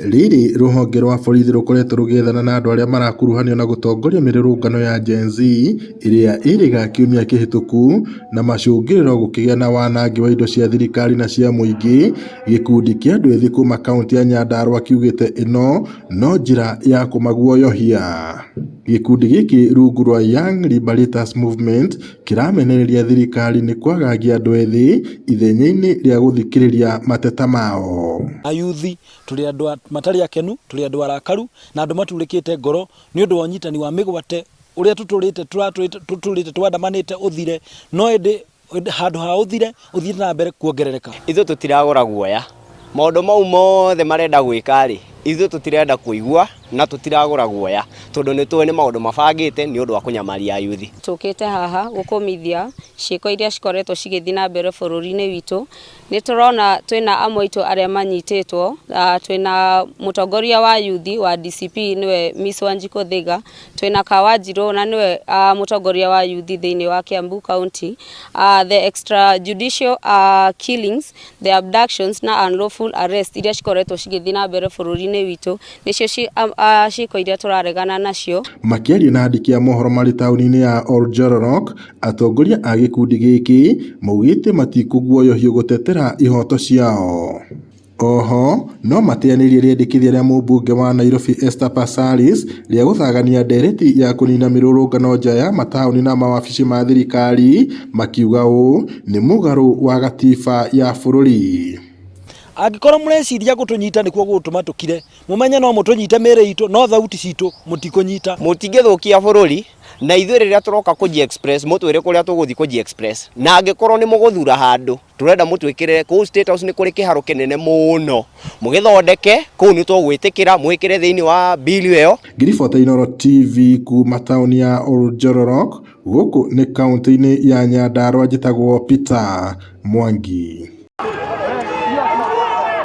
Rĩrĩ rũhonge rwa borithi rũkoretwo rũgĩethana na andũ arĩa marakuruhanio na gũtongoria mĩrũrũngano ya Gen-Z ĩrĩa ĩrĩga kiumia kĩhĩtũku na macũngĩrĩro gũkĩgĩa na wanangi wa indo cia thirikari na cia mũingĩ, gĩkundi kĩa andũ ethĩ kuma kaũntĩ ya Nyandarua kiugĩte ĩno no njĩra ya kũmaguoyohia. Gĩkundi gĩkĩ rungu rwa Young Liberators Movement kĩramenereria thirikari nĩ kwagagia andũ ethĩ ithenya-inĩ rĩa gũthikĩrĩria mateta mao. Ayuthi tũrĩ andũ matarĩ akenu, tũrĩ andũ arakaru na andũ maturĩkĩte ngoro nĩ ũndũ wa ũnyitani wa mĩgwate ũrĩa tũtũrĩte tũtũrĩte twandamanĩte ũthire, no ĩndĩ handũ ha ũthire ũthiĩte na mbere kuongerereka. Ithuĩ tũtiragũra guoya, maũndũ mau mothe marenda gwĩka rĩ, ithuĩ tũtirenda kũigua na tũtiragũra guoya tondũ nĩ tũĩ nĩ maũndũ mabangĩte nĩ ũndũ wa kũnyamaria ayuthi. Tũkĩte haha gũkũmithia ciĩko iria cikoretwo cigĩthiĩ na mbere bũrũri-inĩ witũ. Nĩ tũrona twĩna amwe aitũ arĩa manyitĩtwo, twĩna mũtongoria wa yuthi wa DCP nĩwe Miss Wanjikũ Thiga, twĩna Kawanjirũ na nĩwe mũtongoria wa yuthi thĩinĩ wa Kiambu County. The extrajudicial killings, the abductions na unlawful arrest iria cikoretwo cigĩthiĩ na mbere bũrũri-inĩ witũ nĩcio ciĩko iria tũraregana nacio. Makĩaria na andĩki a mohoro marĩ taũni-inĩ ya Oljororok, atongoria a gĩkundi gĩkĩ maugĩte matikũguoyohio gũtetera ihoto ciao. Oho no mateanĩirie rĩendekithia rĩa mũmbunge wa Nairobi Esther Passaris rĩa gũthagania ndereti ya kũnina mĩrũrũngano nja ya mataũni na mawabici ma thirikari makiuga ũũ nĩ mũgarũ wa gatiba ya bũrũri. Angĩkorwo mũreciria gũtũnyita nĩkuo gũgũtũma tũkire, mũmenye no mũtũnyite mĩĩrĩ itũ no thauti citũ mũtikũnyita. Mũtingĩthũkia bũrũri na ithuĩ rĩrĩa tũroka kũji express mũtwĩre kũrĩa tũgũthiĩ kũji express, na angĩkorwo nĩ mũgũthura handũ tũrenda mũtwĩkĩrĩre kũu State House nĩ kũrĩ kĩharo kĩnene mũno, mũgĩthondeke kũu nĩ tũgwĩtĩkĩra mwĩkĩre thĩinĩ wa bill ĩyo. Ngĩribota Inooro TV kuma taũni ya Oljororok gũkũ nĩ kaũntĩ-inĩ ya Nyandarua njĩtagwo Peter Mwangi.